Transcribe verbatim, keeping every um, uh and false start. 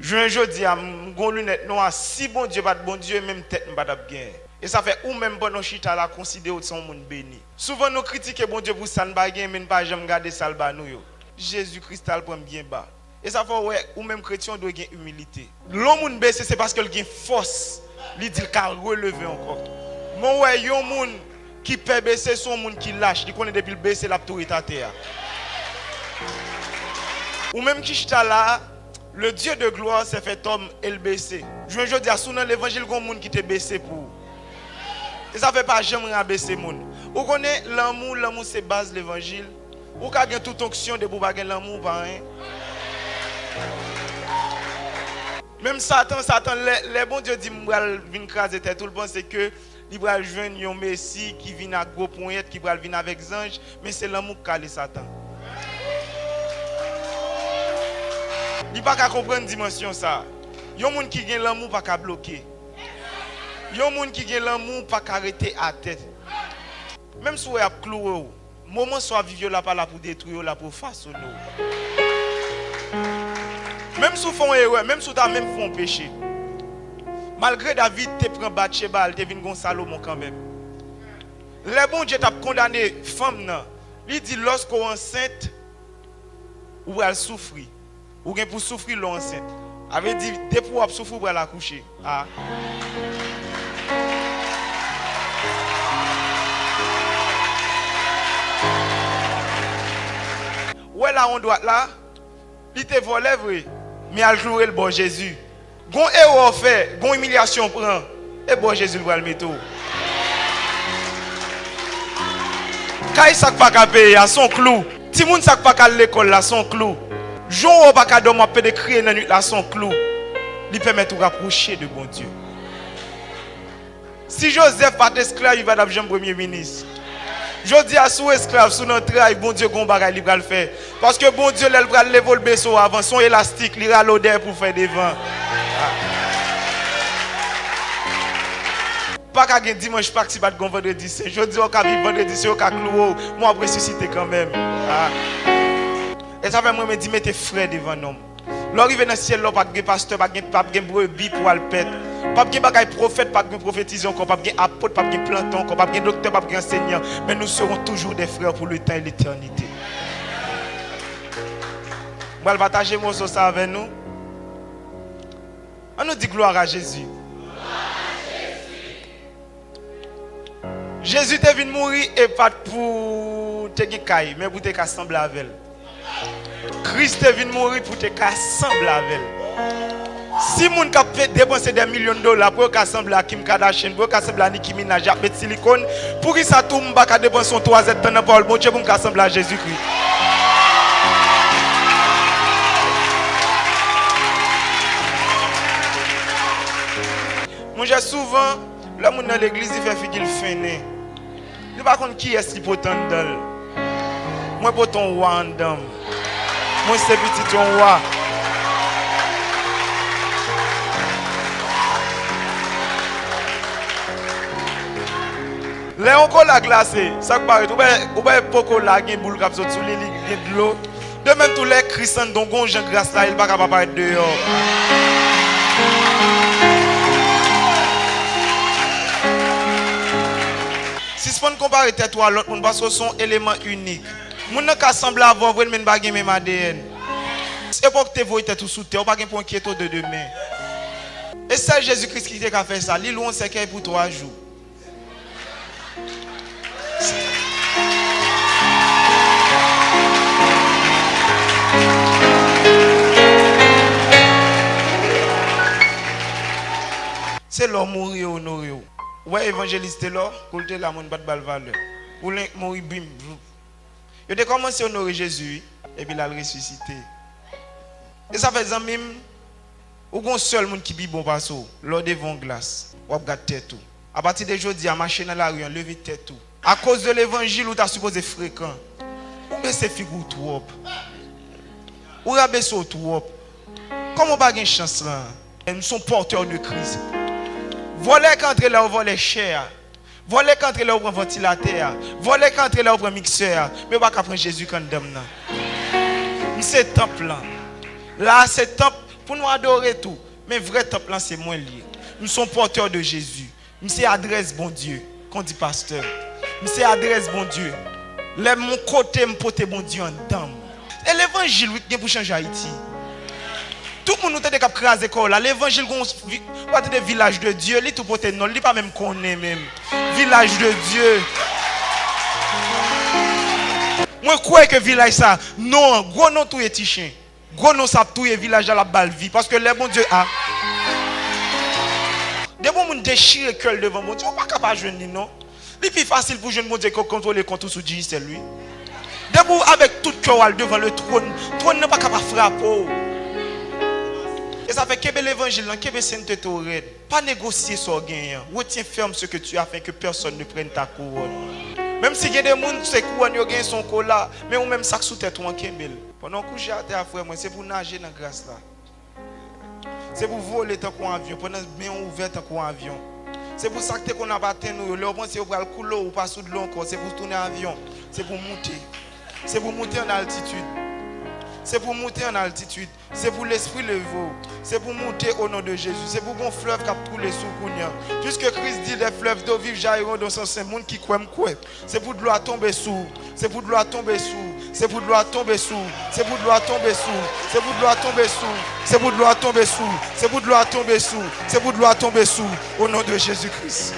Jounen jodi a, m gon linèt nwa, si Bondye pa t Bondye, menm tèt m pa t ap genyen. E sa fè ou menm pandan w chita la, konsidere w se yon moun beni. Souvan nou kritike Bondye pou sa n pa genyen, men n pa janm gade sa l ba nou yo. Jezi Kris t al pran m byen ba. E sa fè w wè, ou menm kretyen, w dwe gen imilite. Lè yon moun bese, se paske l gen fòs. Li di l ka releve ankò. Men w wè yon moun ki pè bese, se yon moun ki lach. Li konnen depi l bese, l ap tou ret atè a. Ou menm ki chita la a, le Dieu de gloire s'est fait homme e l bese. Jounen jodi a, si w nan levanjil, gon moun ki te bese pou ou. E sa fè pa janm rabese moun. Ou konnen lanmou, lanmou se baz levanjil. Ou ka gen tout onksyon, depi w pa gen lanmou, ou pa anyen. Menm Satan, Satan, lè, lè Bondye di m pral vin kraze tèt ou, l panse ke li pral jwenn yon Mesi ki vin ak gwo ponyèt, ki pral vin avèk zanj, men se lanmou k kale Satan. Li pa ka konprann dimansyon sa a. Yon moun ki gen lanmou pa ka bloke. Yon moun ki gen lanmou pa ka rete atè. Menm si w wè y ap klouwe w, moman sa w ap viv yo la pa la pou detwi w, la pou fasone w. Menm si w fè yon erè, menm si w ta menm fè yon peche. Malgre David te pran Batcheba, li te vin gon Salomon kanmenm. Lè Bondye t ap kondane fanm nan, li di, lòske w ansent, ou pral soufri. Ou gen pou soufri lè w ansent. Sa vle di, depi w ap soufri, w pral akouche. A. Ou wè lawon dwat la, li te vòlè vre, men al klouwe l bò Jezi. Gon erè w fè, gon imilyasyon w pran, e bò Jezi l pral mete w. Kay sa k pa ka peye a, se yon klou. Timoun sa k pa ka al lekòl la, se yon klou. Jan w wè w pa ka dòmi, w ap pede kriye nan nuit la, se yon klou. Li pèmèt ou rapwoche de Bondye. Si Jozèf pa t esklav, li pa t ap janm premye minis. Jodi a, si w esklav, si w nan tray, Bondye gon bagay li pral fè. Paske Bondye, lè l pral leve w, l bese w avan. Se yon elastik, li rale w dèyè pou w fè devan. Pa ka gen dimanch Pak si pa t gon vandredi sen. Jodi a, w ka viv vandredi sen, yo ka klouwe w, men w ap resisite kanmenm. A. E sa fè mwen, mwen di, mete frè devan non m. Lè w rive nan syèl la, w p ap gen pastè, p ap gen, p ap gen brebi pou w al pèt. P ap gen bagay pwofèt, p ap gen pwofetize ankò, p ap gen apot, p ap gen plante ankò, p ap gen doktè, p ap gen ansèyan. Men nous serons toujours des frères pour le temps et l'éternité. Mwen pral pataje moso sa avè nou. An nou di glwa a Jezi. Jezi te vin mouri e pa t pou te gen kay, men pou te ka sanble avè l. Kris te vin mouri pou te ka sanble avè l. Si moun k ap fè depanse dè milyon dola pou yo ka sanble a Kim Kardashian, pou yo ka sanble a Nicki Minaj, y ap met silikòn, poukisa tou m pa ka depanse yon twazèdtan nan pawòl Bondye pou m ka sanble a Jezikri? Monchè, souvan, lè moun nan legliz, li fè figi l fennen. Li pa konn kiyès li pote anndan l. Mwen pote yon wa anndan m. Mwen se pitit yon wa. Lè yon kola glase, sa k parèt, ou wè, ou wè po kola gen boul k ap sot sou li, li gen dlo. De menm tou, lè Kris anndan w, gon jan gras la ye, li pa ka pa parèt deyò. Sispann konpare tèt ou a lòt moun, paske w se yon eleman inik. Moun nan ka sanble avè w vre, men n pa gen menm A D N. Se pa w ki te voye tèt ou sou tè, ou pa gen pou w enkyete w de demen. E sèl Jezi Kris ki te ka fè sa, li lwe yon sèkèy pou twa jou. Se lè w mouri yo onore w. Ou wè evanjelis Telò, kou l te la, moun pa t ba l valè. Poulenk mouri, bim, voup. Yo te kòmanse onore Jezi, wi, epi l al resisite. E sa fè, zanmi m, ou gon sèl moun ki pi bon pase w. Lè w devan yon glas, w ap gad tèt ou. Apati de jodi a, mache nan lari an, leve tèt ou. Akoz de levanjil, ou ta sipoze frekan. Ou bese figi w twòp. Ou rabese w twòp. Kòman w pa gen chans lan? Nou se yon pòtè de Kris. Vòlè ka antre la yo vòlè chè a. Vòlè ka antre la yo pran vantilatè a. Vòlè ka antre la yo pran miksè a. Men yo pa ka pran Jezi k anndan m nan. M se tanp lan. La a se tanp Pou nou adore tou. Men vrè tanp lan se mwen l ye. M se yon pòtè de Jezi. M se adrès Bondye, kon di pastè. M se adrès Bondye. Lè m yon kote, m pote Bondye anndan m. E levanjil, wi, ki gen pou chanje Ayiti. Tout moun nou tande k ap kraze kò yo la, levanjil gon vi-, w pa tande Vilaj de Dye, li tou pote non l, li pa menm konnen menm. Vilaj de Dye. Mwen kwè ke vilaj sa, non an, gwo non touye ti chen. Gwo non sa ap touye vilaj la, l ap ba l vi. Paske lè Bondye a. Depi yon moun dechire kè l devan Bondye, ou pa ka pa jwenn li non. Li pi fasil pou jwenn Bondye ke kontwole kont ou sou Digicel, wi. Depi w avèk tout kè w al devan le trône, twòn nan pa ka pa frape w. E sa fè kenbe levanjil lan, kenbe sentete w rèd. Pa negosye sa w genyen an. Retiens ferme ce que tu as afin que personne ne prenne ta couronne. Menm si gen de moun, se kouwòn yo genyen, se yon kola, men ou menm sa k sou tèt ou an, kenbe l. Pandan w kouche atè a, frè mwen, se pou w naje nan gras la. Se pou w vole tankou yon avyon, pandan men w ouvè tankou yon avyon. Se pou sa k te konn ap atenn ou yo, lè w panse yo pral koule w, ou pa sou dlo ankò, se pou w tounen avyon. Se pou w moute. Se pou w moute an altitid. Se pou w moute an altitid. Se pou lespri leve w. Se pou w moute o non de Jezi. Se pou gon flèv k ap koule sou w kounye a. Piske Kris di, des fleuves d'eau vive jailliront de son sein. Moun ki kwè, m kwè. Se pou dlo a tonbe sou w. Se pou dlo a tonbe sou w. Se pou dlo a tonbe sou w. Se pou dlo a tonbe sou w. Se pou dlo a tonbe sou w. Se pou dlo a tonbe sou w. Se pou dlo a tonbe sou w. O non de Jezi Kris.